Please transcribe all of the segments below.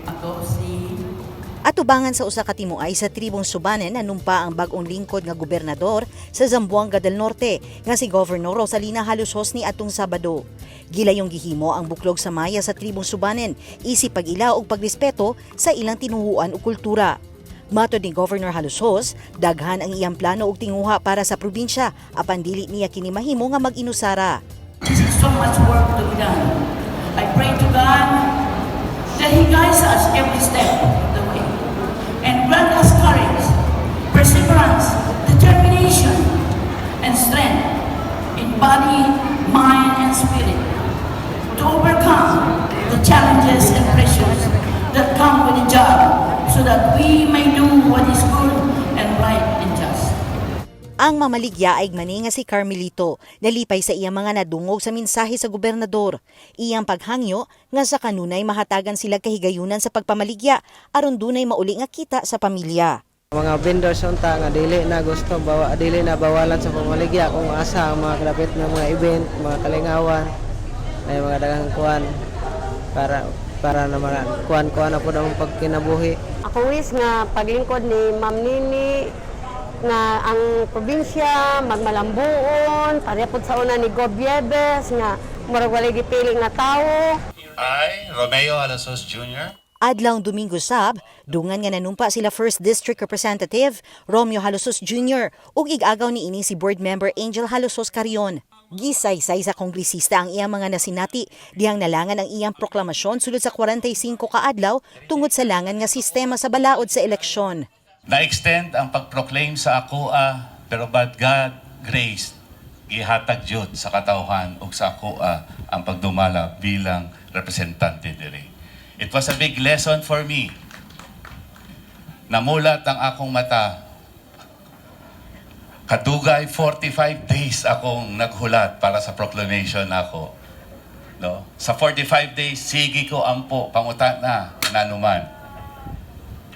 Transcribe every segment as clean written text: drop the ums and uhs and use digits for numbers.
Ako si Atubangan sa usa ka timuay sa tribong Subanen, nanumpa ang bag-ong lingkod nga gobernador sa Zamboanga del Norte nga si Governor Rosalina Jalosjos ni atong Sabado. Gilayong gihimo ang buklog sa maya sa tribong Subanen isip pag-ila og pagrespeto sa ilang tinuhuan ug kultura. Matod ni Governor Jalosjos, daghan ang iyang plano ug tinguha para sa probinsya apan dili niya kini mahimo nga mag-inusara. This is so much work to be done. I pray to God that He guides us every step of the way and grant us courage, perseverance, determination, and strength in body, mind, and spirit to overcome the challenges and pressures that come with the job so that we may do what is good and right and just. Ang mamaligya ay mani nga si Carmelito, nalipay sa iyang mga nadungog sa mensahe sa gobernador. Iyang paghangyo nga sa kanunay mahatagan sila kahigayunan sa pagpamaligya aron dunay mauli nga kita sa pamilya. Mga vendors unta nga dili na gusto bawa, dili na bawalan sa pamaligya kung asa ang mga kalapit na mga event, mga kalingawan, ay mga daghang kuan para naman kuan kuan na pud ang pagkinabuhi. Ako wish nga paglingkod ni Ma'am Nini nga ang probinsya magmalambuon, pareha pud sa una ni Gob Yebes nga murag walay gipili nga tawo. I, Romeo Jalosjos Jr., Adlawng Domingo sab, dungan nga nanumpa sila 1st District Representative Romeo Jalosjos Jr. ug ig-agaw ni ini si Board Member Angel Jalosjos Carrion. Gisaysay sa kongresista ang iyang mga nasinati dihang nalangan ang iyang proklamasyon sulod sa 45 ka adlaw tungod sa langan nga sistema sa balaod sa eleksyon. Na-extend ang pag-proclaim sa akoa, pero but God grace gihatag jud sa katawhan ug sa akoa ang pagdumala bilang representante diri. It was a big lesson for me. Namulat ang akong mata. Kadugay 45 days akong naghulat para sa proclamation nako. No? Sa 45 days, sige ko ampo, pangutana, nanuman.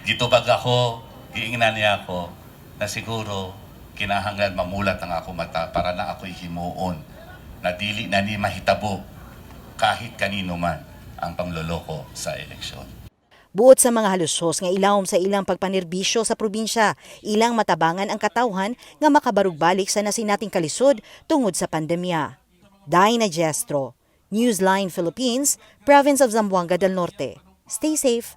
Gitubag ako, giingnan niya ako, na siguro kinahanglan mamulat ang ako mata para na ako'y himuon na dili na ni mahitabo kahit kanino man ang pangloloko sa eleksyon. Buot sa mga Jalosjos nga ilawom sa ilang pagpanerbisyo sa probinsya, ilang matabangan ang katawhan nga makabarugbalik sa nasinating kalisod tungod sa pandemya. Dinah Gestro, Newsline Philippines, Province of Zamboanga del Norte. Stay safe.